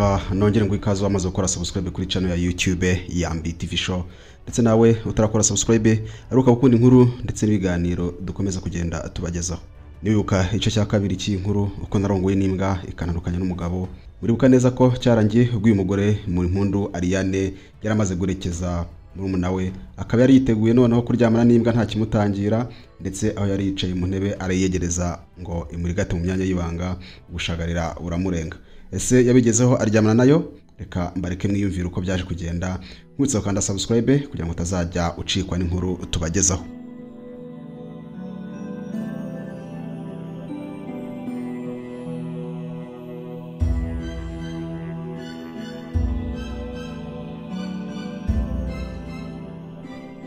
Reka nongere ngo ikaze wamaze gukora subscribe kuri channel ya YouTube ya Yambi TV Show, ndetse nawe utarakora subscribe aruka gukunda inkuru ndetse n'ibiganiro dukomeza kugenda tubagezaho. Nibuka igice cya kabiri cy'inkuru uko narongoye n'imbwa ikanandukanya n'umugabo. Muribuka neza ko cyarangiye ubwo uyu mugore mu impundu Ariane yaramaze gurekeza murumuna we, akaba yari yiteguye noneho kuryamana n'imbwa nta kimutangira, ndetse aho yari yicaye mu ntebe arayegereza ngo imurigate mu myanya y'ibanga, ubushagarira buramurenga. Ese yabigezeho aryamana nayo? Reka mbareke mwiyumvire uko byaje kugenda. Nkwibutsa gukanda subscribe kugira ngo utazajya ucikwa n'inkuru tubagezaho.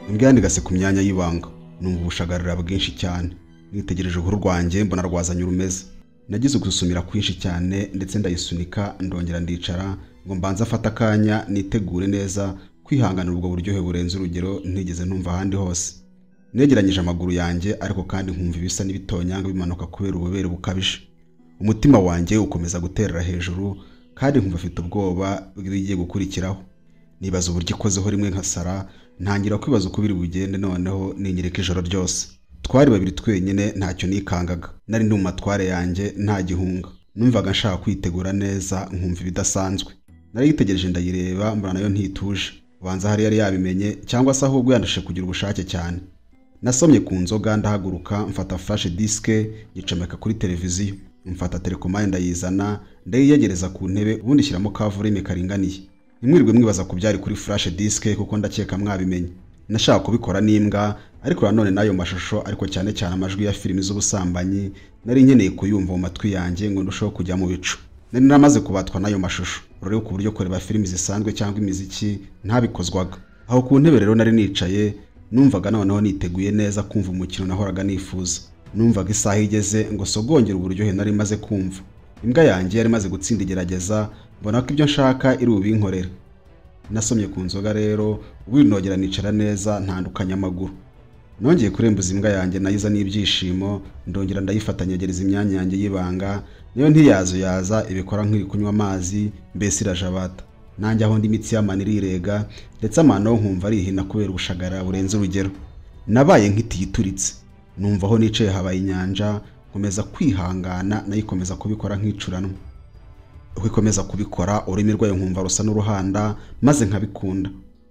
Imbwa yandigase ku myanya y'ibanga, numva ubushagarira bwinshi cyane. Nitegereje uruhu rwanjye mbona rwazanye urumeze. Nagize ugusumira kwinshi cyane ndetse ndayisunika ndongera ndicara ngo mbanze afata akanya nitegure neza kwihanganira ubwo buryohe burenze urugero ntigeze ntumva ahandi hose. Negeranyije amaguru yanjye ariko kandi nkumva ibisa n'ibitonyanga bimanuka kubera ububere bukabije. Umutima wanjye ukomeza guterera hejuru kandi nkumva afite ubwoba bw'ibigiye gukurikiraho. Nibaza uburyo ikozeho rimwe nka Sara, ntangira kwibaza uko biri bugende noneho ninyereka ijoro ryose. Twari babiri twenyine ntacyo nikangaga, nari ndi mu matware yanjye nta gihunga. Numvaga nshaka kwitegura neza nkumva ibidasanzwe. Nari yitegereje ndayireba mbona nayo ntituje, ubanza hari yari yabimenye cyangwa se ahubwo yandushe kugira ubushake cyane. Nasomye ku nzoga ndahaguruka mfata flash disk nyicomeka kuri televiziyo, mfata telekomande ndayizana ndayiyegereza ku ntebe, ubundi shyiramo ka volume karinganiye. Ntimwirirwe mwibaza ku byari kuri flash disk kuko ndakeka mwabimenye. Nashaka kubikora n'imbwa ariko nanone n'ayo mashusho, ariko cyane cyane amajwi ya filimi z'ubusambanyi nari nkeneye kuyumva mu matwi yanjye ngo ndusheho kujya mu bicu. Nari naramaze kubatwa n'ayo mashusho rero ku buryo kureba filimi zisanzwe cyangwa imiziki ntabikozwaga. Aho ku ntebe rero nari nicaye numvaga noneho niteguye neza kumva umukino nahoraga nifuza. Numvaga isaha igeze ngo sogongere uburyohe nari maze kumva. Imbwa yanjye yari imaze gutsinda igerageza, mbona ko ibyo nshaka iri bubinkorere. Nasomye ku nzoga rero winogera nicara neza ntandukanya amaguru. Nongeye kurembuza imbwa yanjye nayiza n'ibyishimo, ndongera ndayifatanyegereza imyanya yanjye y'ibanga, niyo ntiyazuyaza ibikora nk'iri kunywa amazi, mbese irajabata. Nanjye aho ndi imitsi y'amano irirega, ndetse amano nkumva arihina kubera ubushagara burenze urugero. Nabaye nk'itiyituritse, numva aho nicaye habaye inyanja, nkomeza kwihangana nayikomeza kubikora nk'icuranwa. Uko ikomeza kubikora ururimi rwayo nkumva rusa n'uruhanda, maze nkabikunda.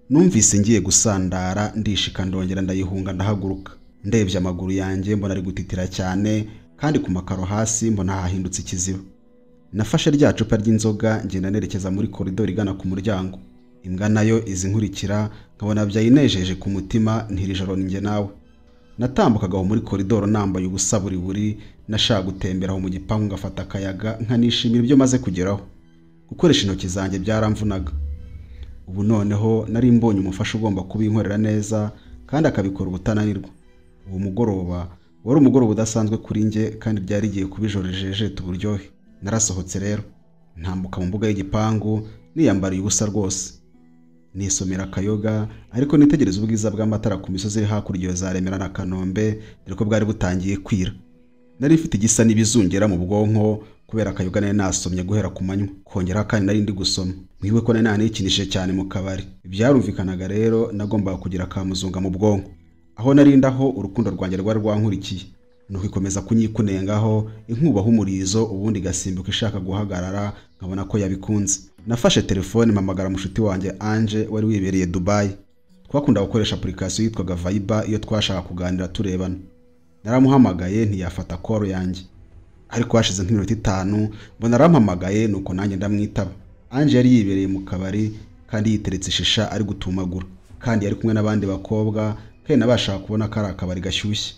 Numvise ngiye gusandara ndishika ndongera ndayihunga ndahaguruka. Ndebye amaguru yanjye mbona ari gutitira cyane, kandi ku makaro hasi mbona hahindutse ikiziba. Nafashe rya cupa ry'inzoga ngenda nerekeza muri koridoro igana ku muryango. Imbwa nayo izi nkurikira nkabona byayinejeje ku mutima, ntirijoro ninjye nawe. Natambukaga aho muri koridoro nambaye ubusa buri buri, nashaka gutembera aho mu gipangu ngafata akayaga nkanishimira ibyo maze kugeraho. Gukoresha intoki zanjye byaramvunaga. Ubu noneho nari mbonye umufasha ugomba kubinkorera neza kandi akabikora ubutananirwa. Uwo mugoroba wari umugoroba udasanzwe kuri njye kandi byari rigiye kuba ijoro rijejeta uburyohe. Narasohotse rero ntambuka mu mbuga y'igipangu niyambariye ubusa rwose. Nisomera akayoga ariko nitegereza ubwiza bw'amatara ku misozi iri hakurya za Remera na Kanombe, dore ko bwari butangiye kwira. Nari mfite igisa n'ibizungera mu bwonko kubera akayoga nari nasomye guhera ku manywa, kongera kandi nari ndi gusoma. Mwibuke ko nari nanikinishije cyane mu kabari. Ibyarumvikanaga rero nagombaga kugira kamuzunga mu bwonko. Aho nari ndaho urukundo rwanjye rwari rwankurikiye, nuko ikomeza kunyikunengaho inkubaho umurizo, ubundi igasimbuka ishaka guhagarara nkabona ko yabikunze. Nafashe telefone mpamagara mushuti wanjye Ange wari wibereye Dubai. Twakundaga gukoresha application yitwaga Viber iyo twashaka kuganira turebana. Naramuhamagaye ntiyafata call yanjye, ariko hashize nk'iminota 5 mbona arampamagaye, nuko nanjye ndamwitaba. Ange yari yibereye mu kabari kandi yiteretse shisha ari gutumagura, kandi yari kumwe n'abandi bakobwa kandi nabashaka kubona ko ari akabari gashyushye.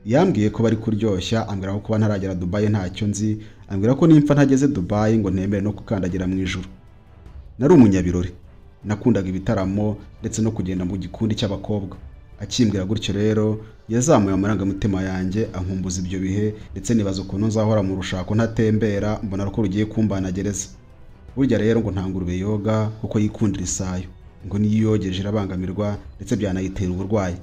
Yambwiye ko bari kuryoshya, ambwira ko kuba ntaragera Dubai ntacyo nzi, ambwira ko nimfa ntageze Dubai ngo ntemere no gukandagira mu ijuru. Nari umunyabirori, nakundaga ibitaramo ndetse no kugenda mu gikundi cy'abakobwa. Akimbwira gutyo rero yazamuye amarangamutima yanjye ankumbuza ibyo bihe, ndetse nibaza ukuntu nzahora mu rushako ntatembera, mbona ko rugiye kumbana gereza. Burya rero ngo nta ngurube yoga kuko yikundira isayo, ngo niyo yogeje irabangamirwa ndetse byanayitera uburwayi.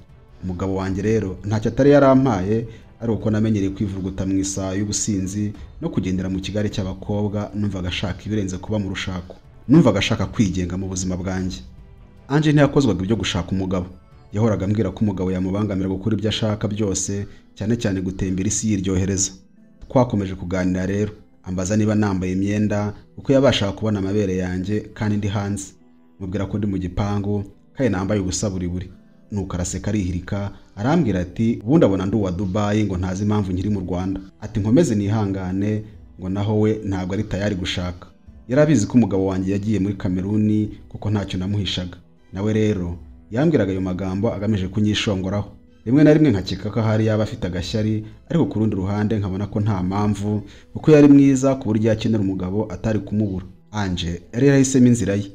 Umugabo wanjye rero ntacyo atari yarampaye, Ari uko namenyereye kwivuruguta mu isaha y'ubusinzi no kugendera mu kigare cy'abakobwa, numvaga ashaka ibirenze kuba mu rushako. Numvaga ashaka kwigenga mu buzima bwanjye. Ange ntiyakozwaga ibyo gushaka umugabo. Yahoraga ambwira ko umugabo yamubangamira gukora ibyo ashaka byose, cyane cyane gutembera isi yiryohereza. Twakomeje kuganira rero, ambaza niba nambaye imyenda kuko yabashaga kubona amabere yanjye kandi ndi hanze. Mubwira ko ndi mu gipangu kandi nambaye ubusa buri buri. Nuko araseka arihirika, arambwira ati ubundi abona ndi uwa Dubai ngo ntazi impamvu nkiri mu Rwanda. Ati nkomeze nihangane ngo naho we ntabwo ari tayari gushaka. Yarabizi ko umugabo wanjye yagiye muri Kameruni kuko ntacyo namuhishaga. Nawe rero yambwiraga ayo magambo agamije kunyishongoraho. Rimwe na rimwe nkakeka ko ahari yaba afite agashyari, ariko ku rundi ruhande nkabona ko nta mpamvu kuko yari mwiza ku buryo yakenera umugabo atari kumubura. Ange yari yarahisemo inzira ye.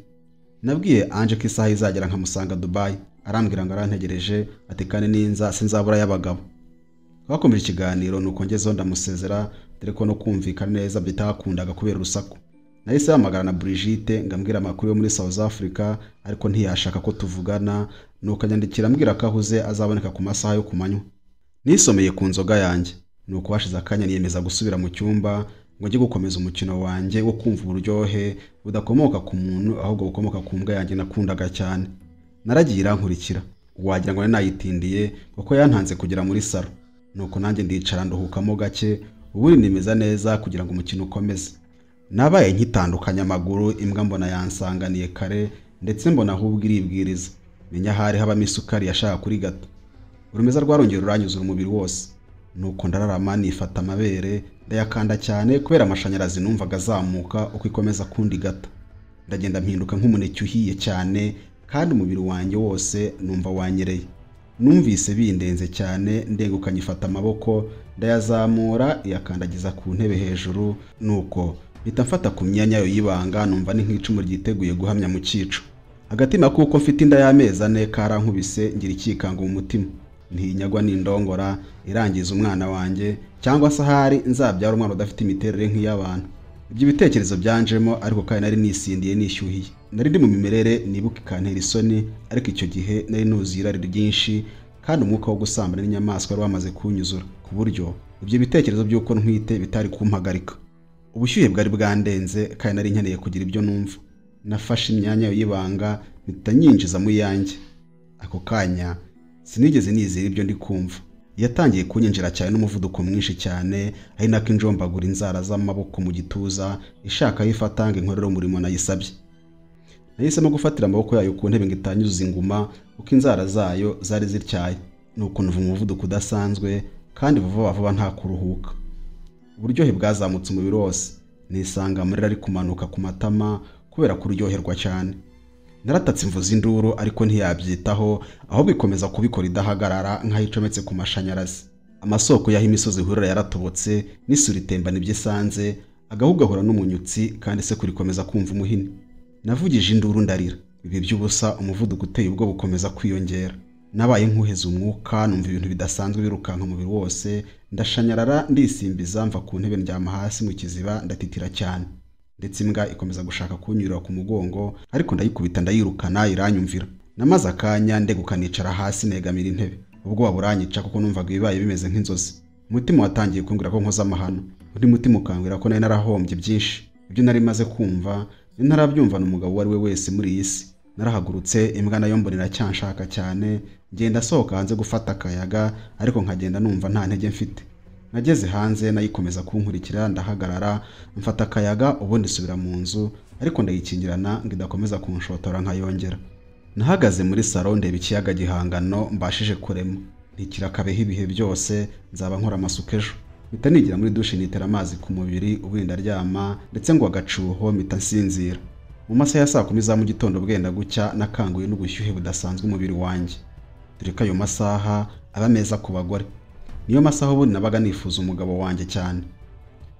Nabwiye Ange ko isaha izagera nkamusanga Dubai. Arambwira ngo arantegereje, ati kandi ninza sinzabura y'abagabo. Twakomeje ikiganiro nuko ngezeho ndamusezera, dore ko no kumvikana neza bitakundaga kubera urusaku. Nahise hamagara na Brigitte ngambwira amakuru yo muri South Africa, ariko ntiyashaka ko tuvugana, nuko anyandikira ambwira ko ahuze azaboneka ku masaha yo kumanywa. Nisomeye ku nzoga yanjye, nuko hashize akanya niyemeza gusubira mu cyumba ngo njye gukomeza umukino wanjye wo kumva uburyohe budakomoka ku muntu ahubwo bukomoka ku mbwa yanjye nakundaga cyane. Naragiye irankurikira, wagira ngo nari nayitindiye kuko yantanze kugera muri salo. Nuko nanjye ndicara nduhukamo gake, ubundi nimeza neza kugira ngo umukino ukomeze. Nabaye nkitandukanya amaguru, imbwa mbona yansanganiye kare, ndetse mbona ahubwo iribwiriza. Menya ahari habamo isukari yashaka kuri gato. Urumeza rwarongera ruranyuzura umubiri wose. Nuko ndararama nifata amabere, ndayakanda cyane kubera amashanyarazi numvaga azamuka uko ikomeza kundi gato. Ndagenda mpinduka nk'umuneke uhiye cyane, kandi umubiri wanjye wose numva wanyereye. Numvise bindenze cyane, ndenguka nyifata amaboko, ndayazamura iyakandagiza ku ntebe hejuru, nuko mpita mfata ku myanya yayo y'ibanga, numva ni nk'icumu ryiteguye guhamya mu cyico. Agatima kuko mfite inda y'amezi 4 karankubise, ngira ikikango mu mutima. Ntinyagwa n'indongora irangiza umwana wanjye, cyangwa se ahari nzabyara umwana udafite imiterere nk'iy'abantu. Ibyo bitekerezo byanjemo, ariko kandi nari nisindiye nishyuhiye. Nari ndi mu mimerere nibuka ikantera isoni, ariko icyo gihe nari nuzuye irari ryinshi kandi umwuka wo gusambana n'inyamaswa wari wamaze kunyuzura, ku buryo ibyo bitekerezo by'uko ntwite bitari kumpagarika. Ubushyuhe bwari bwandenze kandi nari nkeneye kugira ibyo numva. Nafashe imyanya y'ibanga mpita nyinjiza mu yanjye. Ako kanya sinigeze nizera ibyo ndi kumva. Yatangiye kunyinjira cyane n'umuvuduko mwinshi cyane, ari nako injombagura inzara z'amaboko mu gituza, ishaka yifata ngo inkorere umurimo nayisabye. Nahisemo gufatira amaboko yayo ku ntebe ngo itanyuza inguma, kuko inzara zayo zari zityaye. Nuko numva umuvuduko udasanzwe kandi vuba vuba nta kuruhuka. Uburyohe bwazamutse umubiri wose, nisanga amarira ari kumanuka ku matama kubera kuryoherwa cyane. Naratatse imvuza induru ariko ntiyabyitaho, ahubwo ikomeza kubikora idahagarara nk'aho icometse ku mashanyarazi. Amasoko y'aho imisozi ihurira yaratobotse, n'isuri itembana ibyo isanze, agahu gahura n'umunyutsi kandi se kurikomeza kumva umuhini. Navugije induru ndarira, ibi by'ubusa, umuvuduko uteye ubwo bukomeza kwiyongera. Nabaye nkuheza umwuka, numva ibintu bidasanzwe birukanka umubiri wose, ndashanyarara ndisimbiza mva ku ntebe ndyama hasi mu kiziba ndatitira cyane. Ndetse imbwa ikomeza gushaka kunyurira ku mugongo, ariko ndayikubita ndayirukana iranyumvira. Namaze akanya ndeguka nicara hasi negamira intebe. Ubwoba buranyica kuko numvaga ibibaye bimeze nk'inzozi. Umutima watangiye kumbwira ko nkoze amahano, undi mutima ukambwira ko nari narahombye byinshi. Ibyo nari maze kumva ntarabyumvana umugabo uwo ari we wese muri iyi si. Narahagurutse, imbwa nayo mbona iracyanshaka cyane, ngenda sohoka hanze gufata akayaga, ariko nkagenda numva nta ntege mfite. Nageze hanze nayikomeza kunkurikira, ndahagarara mfata akayaga, ubundi nsubira mu nzu, ariko ndayikingirana ngo idakomeza kunshotora nkayongera. Nahagaze muri salo ndeba ikiyaga gihangano mbashije kurema. Ntikirakabeho ibihe byose, nzaba nkora amasuku ejo. Mpita nigira muri dushe nitera amazi ku mubiri, ubundi ndaryama, ndetse ngo agacuho mpita nsinzira. Mu masaha ya saa 10 za mu gitondo bwenda gucya, nakanguye n'ubushyuhe budasanzwe umubiri wanjye. Dore ko ayo masaha aba meza ku bagore. Niyo masaha ubundi nabaga nifuza umugabo wanjye cyane.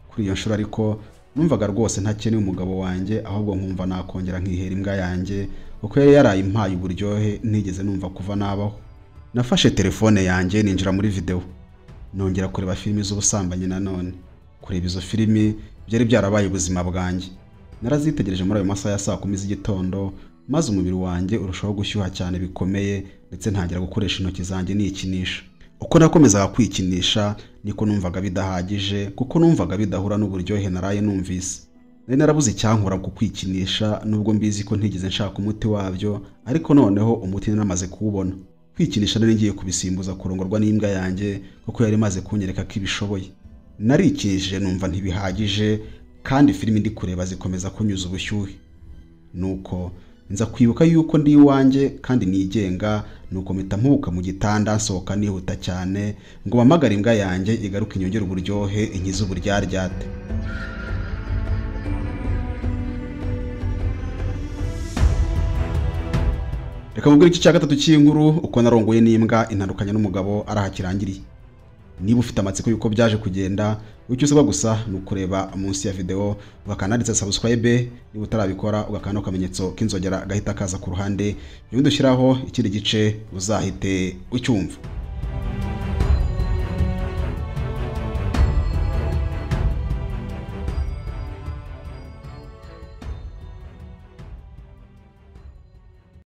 Kuri iyo nshuro ariko numvaga rwose ntakeneye umugabo wanjye, ahubwo nkumva nakongera nkihera imbwa yanjye, kuko yari yarayimpaye uburyohe ntigeze numva kuva nabaho. Nafashe telefone yanjye ninjira muri video, nongera kureba filimi z'ubusambanyi nanone. Kureba izo filimi byari byarabaye ubuzima bwanjye. Narazitegereje muri ayo masaha ya saa 10 z'igitondo, maze umubiri wanjye urushaho gushyuha cyane bikomeye, ndetse ntangira gukoresha intoki zanjye nikinisha. Uko nakomezaga kwikinisha niko numvaga bidahagije, kuko numvaga bidahura n'uburyohe naraye numvise. Nari narabuze icyankura ku kwikinisha, nubwo mbizi ko ntigeze nshaka umuti wabyo, ariko noneho umuti naramaze kuwubona. Kwikinisha nari ngiye kubisimbuza kurongorwa n'imbwa yanjye, kuko yari imaze kunyereka ko ibishoboye. Narikinishije numva ntibihagije, kandi filimi ndi kureba zikomeza kunyuza ubushyuhe. Nuko nza kwibuka yuko ndi iwanjye kandi nigenga, nuko mpita mpubuka mu gitanda nsohoka nihuta cyane ngo mpamagare imbwa yanjye igaruke inyongere uburyohe inkize uburyaryate. Reka mubwire igice cya gatatu cy'inkuru, uko narongoye n'imbwa intandukanye n'umugabo ari aha kirangiriye. Niba ufite amatsiko y'uko byaje kugenda, icyo usabwa gusa ni ukureba munsi ya video ugakanda subscribe, niba utarabikora ugakanda akamenyetso k'inzogera gahita kaza ku ruhande, ibindi ushyiraho ikindi gice uzahite ucyumva.